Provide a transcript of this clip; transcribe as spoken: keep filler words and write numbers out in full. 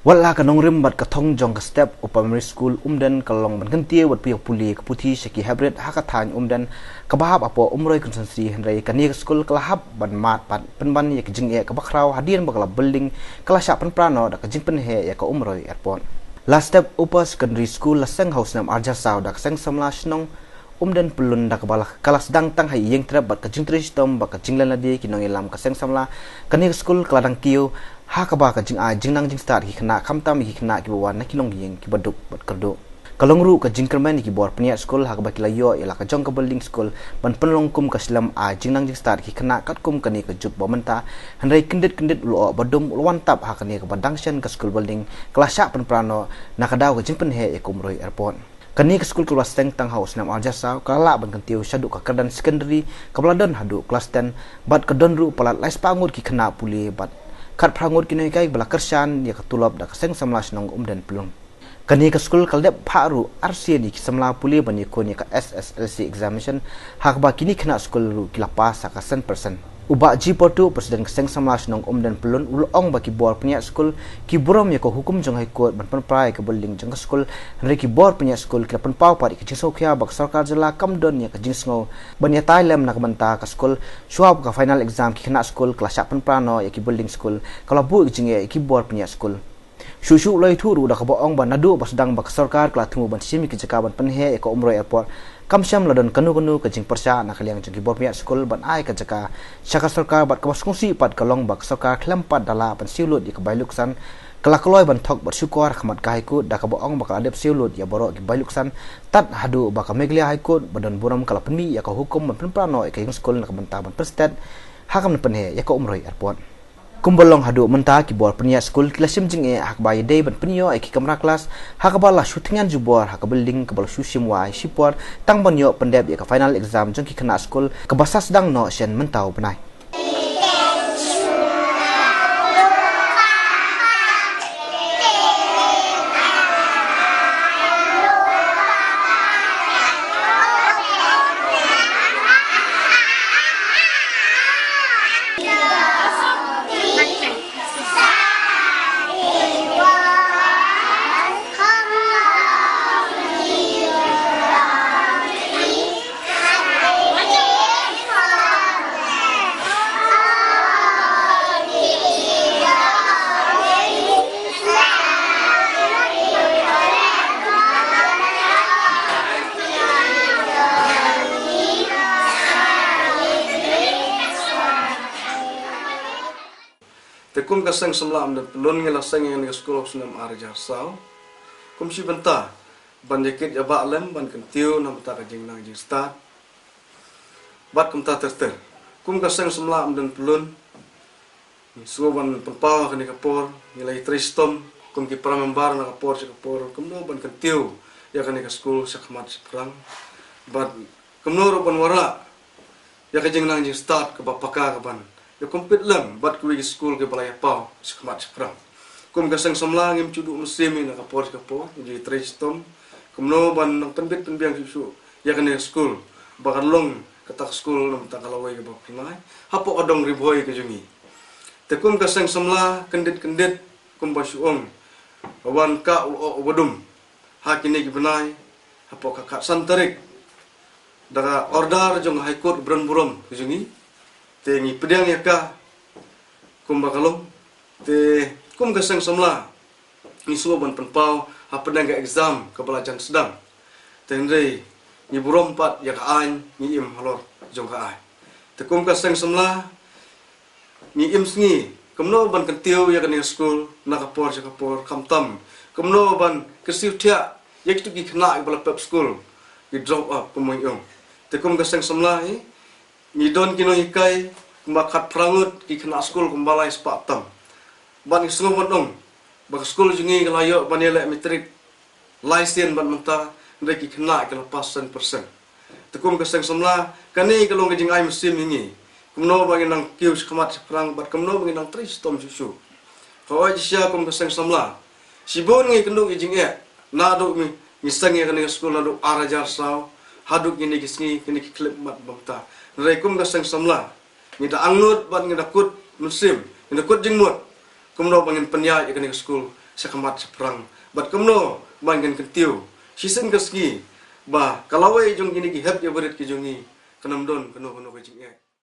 Wat la ka nongrim bad ka thong jong ka Step Upper Primary School Umden ka long ban kyntiew bad pule ka puthi sha ki heprit ha ka thaiñ Umden kaba hap hapoh Umroi Constituency, hynrei kane ka skul ka la hap ban mad bad pynban ïa ka jingeh kaba khraw hadien ba ka la building ka la shah pynpra noh da ka jingpynheh ïa ka Umroi Airport. La Step Upper Secondary School la seng ha u snem ar hajar saw da ka seng samla shnong Umden Pyllun da kaba la ka la sdang tang ha ïing trep bad ka jingtrei shitom bad ka jinglen lade ki nongïalam ka seng samla. Kane ka skul ka la dang kiew ha kaba ka jingai jingnang jingstad ki khynnah khamtam ki khynnah kiba wan na ki longïing kiba duk bad kyrduh. Ka long ruh ka jingkyrmen ki bor pynïaid skul ha kaba ki la ïoh ïa la ka jong ka building skul ban pynlong kum ka shlem ai jingnang jingstad ki khynnah katkum kane ka juk ba mynta. Hynrei kyndit kyndit u lyoh ba dum u la wan tap ha kane kaba dang shen ka skul building ka la shah pynpra noh na ka daw ka jingpynheh ïa ka Umroi Airport. Kane ka skul ka la seng tang ha u snem ar hajar saw ka la lah ban kyntiew shaduh ka kyrdan secondary kaba la don haduh klas ten bad ka don ruh palat lai spah ngut ki khynnah pule bad khatphra ngut ki nonghikai ba la kyrshan ïa ka tulop da ka seng samla shnong Umden Pyllun. Kane ka skul ka la dep phah ruh arsien ïa ki samla pule ban ïakhun ïa ka S S L C examination ha kaba kine khynnah skul ruh ki la pass ha ka san percent. U Bah G Portu, President ka seng samla shnong Umden Pyllun, u la ong ba ki bor pynïaid skul ki burom ïa ka hukum jong High Court ban pynpra ïa ka building jong ka skul, hynrei ki bor pynïaid skul ki la pynpaw pat ïa ka jingsngewkhia ba ka sorkar jylla kam don ïa ka jingsngew ban ïatai lem na ka bynta ka skul. Shuwa ba ka final exam ki khynnah skul ka la shah pynpra noh ïa ki building skul ka la buh ïa ka jingeh ïa ki bor pynïaid skul. Shuh shuh u la ïathuh ruh da kaba ong ba naduh ba sdang ba ka sorkar ka la thmu ban shim ïa ka jaka ban pynheh ïa ka Umroi Airport, kam shym la don kano kano ka jingpyrshah na ka liang jong ki bor pynïaid skul ban ai ka jaka sha ka sorkar bad kaba sngewsih pat ka long ba ka sorkar khlem pat da lah ban siew lut ïa ka bai luksan ka la kloi ban thok bad shukor ha khmat ka High Court da kaba ong ba ka la dep siew lut ïa baroh ki bai luksan tad haduh ba ka Meghalaya High Court ba don burom ka la pynmih ïa ka hukum ban pynpra noh ïa ka ïing skul na ka bynta ban pynstet ha ka ban pynheh ïa ka Umroi Airport. Kumba long haduh mynta ki bor pynïaid skul ki la shim jingeh ha kaba ïadei ban pynïoh ïa ki kamra klas ha kaba la shu thngan jubor ha ka building kaba la shu shim wai shipor tang ban ïoh pyndep ïa ka final exam jong ki khynnah skul kaba sa sdang noh shen mynta u bnai. Te kum ka seng samla Umden Pyllun ngi la seng ïa kane ka skul ha u snem ar hajar saw. Kum shi bynta ban ïakit ïabah lem ban kyntiew na bynta ka jingnang jingstad bad kumta ter ter. Kum ka seng samla Umden Pyllun ngi sngew ban pynpaw ha kane ka por, ngi la ïatrei shitom kum ki para member na ka por sha ka por kumno ban kyntiew ïa kane ka skul sha khmat sha phrang bad kumno ruh ban wanrah ïa ka jingnang jingstad kaba paka ka ban ïa compete lem bad kiwei ki skul kiba la ïapaw sha khmat sha phrang. Kum ka seng samla ngim shu duh mynsiem hi na ka por sha ka por, ngi ju ïatrei shitom kumno ban nang pynbit pynbiang shuh shuh ïa kane ka skul ba kan long kata ka skul na bynta ka lawei kaba phyrnai hapoh ka dong Ri Bhoi ka jong ngi. Te kum ka seng samla kyndit kyndit kumba shu ong, wan kah u lyoh uba dum ha kine ki bnai hapoh ka khatsan tarik da ka order jong ka High Court ba don burom ka jong ngi. Te ngi pdiang ïa ka kumba ka long. Te kum ka seng samla ngi sngew ban pynpaw hapdeng ka exam kaba la jan sdang. Te hynrei ngi burom pat ïa ka aiñ, ngi im halor jong ka aiñ. Te kum ka seng samla ngi im sngi kumno ban kyntiew ïa kane ka skul na ka por sha ka por, khamtam kumno ban kyrsiew thiah ïa kitu ki khynnah kiba la pep skul, ki drop out kumba ngi ong. Te kum ka seng samla hi ngi don ki nonghikai kumba khatphra ngut, ki khynnah skul kumba lai spah tam. Bad ngi sngew ban ong ba ka skul jong ngi ka la ïoh ban ïaleh matric lai sien bad mynta, hynrei ki khynnah ki la pass san percent. Te kum ka seng samla kane ka long ka jingai mynsiem ïa ngi kumno ba ngin nang kiew sha khmat sha phrang bad kumno ba ngin nang trei shitom shuh shuh. Ka oi shisha kum ka seng samla shibun ngi kynduh ïa jingeh naduh ngi, ngi seng ïa kane ka skul naduh ar hajar saw haduh kine ki sngi, kine ki khyllipmat ba mynta. Hynrei kum ka seng samla ngi da angnud bad ngi da kut mynsiem, ngi da kut jingmut kumno ba ngin pynïaid ïa kane ka skul sha khmat shaphrang. Bad kumno ban kan kyntiew shisien ka sngi ba ka lawei jong kine ki hep ki barit ki jong ngi kan ym don kano kano ka jingeh.